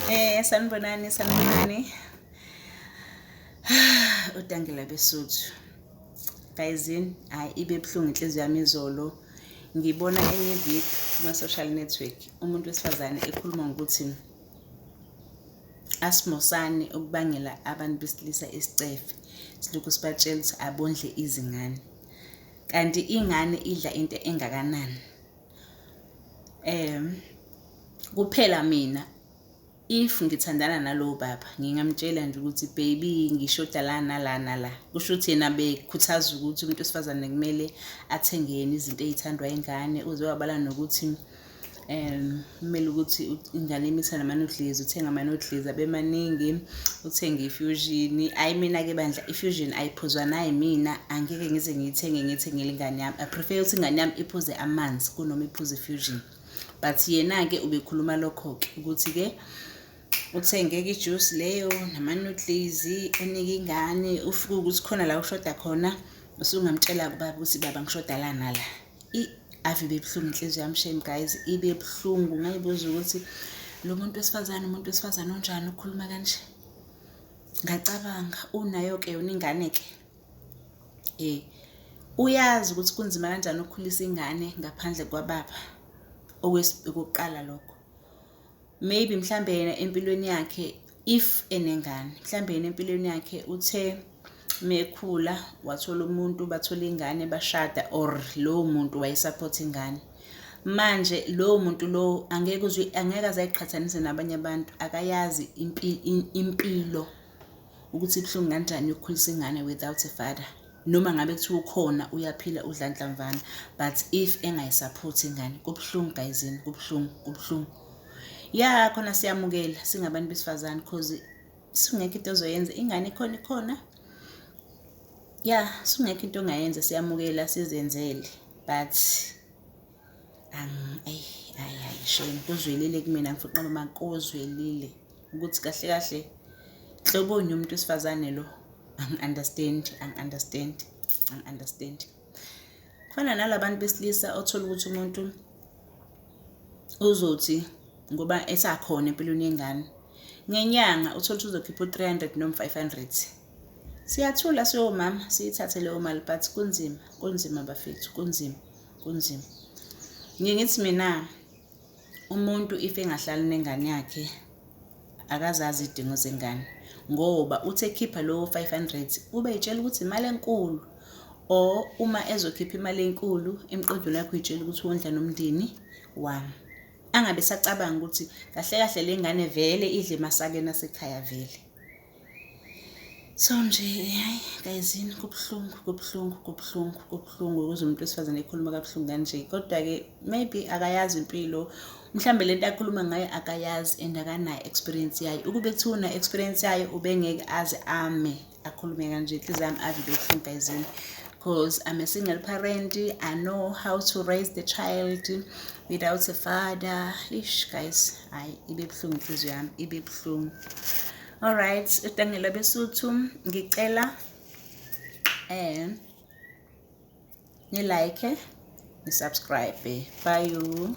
Sanibonani, sanibonani. Udangela beSuthu. Guyzini, hayi ibe buhlungu inhliziyo yami izolo. Ngibona enye video kuma-social network, umuntu wesifazane ekhuluma ngokuthi asimosani ukubangela abantu besilisa isicefe. Silokhu sibatshela ukuthi abondle izingane. Kanti ingane idla into engakanani? Kuphela mina if ngithandana nalowo baba ngingamtshela nje ukuthi, "Baby, ngishoda la nala nala." Kusho ukuthi yena bekhuthaza ukuthi umuntu wesifazane kumele athenge yena izinto ey'thandwa ingane, uze wabala nokuthi kumele ukuthi ingane imitha nama-noodles, uthenge ama-noodles abe maningi, uthenge i-Fusion. Hhayi mina-ke bandla, i-Fusion ayiphuzwa nayimina, angeke ngize ngiyithenge ngiyithengele ingane yami. I prefer ukuthi ingane yami iphuze amanzi kunoma iphuze i-Fusion. But yena-ke ubekhuluma lokho-ke ukuthi-ke uthenge-ke ijuice leyo nama-noodles, unike ingane, ufike ukuthi khona la ushoda khona, usungamtshela ubaba ukuthi, "Baba, ngishoda la nala." Ave ibe buhlungu inhliziyo yami, shame guys, ibe buhlungu. Ngayibuza ukuthi lo muntu wesifazane, umuntu wesifazane onjani ukukhuluma kanje? Ngacabanga, unayo-ke yona ingane-ke. Uyazi ukuthi kunzima kanjani ukukhulisa ingane ngaphandle kwababa. Okokuqala lokho. Maybe mhlambe yena empilweni yakhe, if enengane, mhlambe yena empilweni yakhe uthe mekhula wathola umuntu, bathola ingane, bashada, or lowo muntu wayesupport ingane. Manje lowo muntu lowo angeke uzwe, angeke aze ayiqhathanise nabanye abantu, akayazi impilo ukuthi ibuhlungu kanjani ukukhulisa ingane without a father. Noma ngabe kuthiwa ukhona, uyaphila, udla nhlamvana, but if engayisupport ingane, kubuhlungu guyzini, kubuhlungu, kubuhlungu. Ya, khona siyamukela singabantu besifazane, cause singekho into ozoyenza, ingane ikhona ikhona. Ya, singekho into ongayenza, siyamukela sizenzele, but ayi hayi hayi shame, kuzwelile kumina, ngifuqa noma kuzwelile ukuthi kahle kahle nhloboni yomuntu wesifazane lo. Angi-understand, angi-understand, angi-understand. Kufana nalabantu besilisa othola ukuthi umuntu uzothi ngoba esakhona empilweni yengane, ngenyanga uthole ukuthi uzokhipha u-300 noma 500. Siyathula siwomama, siyithathe leyo mali, but kunzima, kunzima bafethu, kunzima, kunzima. Ngiye ngithi mina umuntu if engahlali nengane yakhe akazazi izidingo zengane, ngoba uthi ekhipha lowo 500 ube ey'tshela ukuthi imali enkulu, or uma ezokhipha imali enkulu emqondweni wakhe uy'tshela ukuthi wondla nomndeni wami, angabe esacabanga ukuthi kahle kahle le ngane vele idle emasakeni asekhaya vele. So nje hayi guyzini, kubuhlungu, kubuhlungu, kubuhlungu, kubuhlungu ukuze umuntu wesifazane ekhuluma kabuhlungu kanje. Kodwa-ke maybe akayazi impilo, mhlambe lento akhuluma ngayo akayazi and akanayo experience yayo. Ukube kuthiwa una-experience yayo, ubengeke aze ame akhulume kanje. Inhliziyo yami ave ibe buhlungu guyzini, because I'm a single parent. I know how to raise the child without a father. Ish guys, hayi ibe buhlungu inhliziyo yami, ibe buhlungu. Alright, udangela beSuthu, ngicela ni like, ni subscribe. Bye.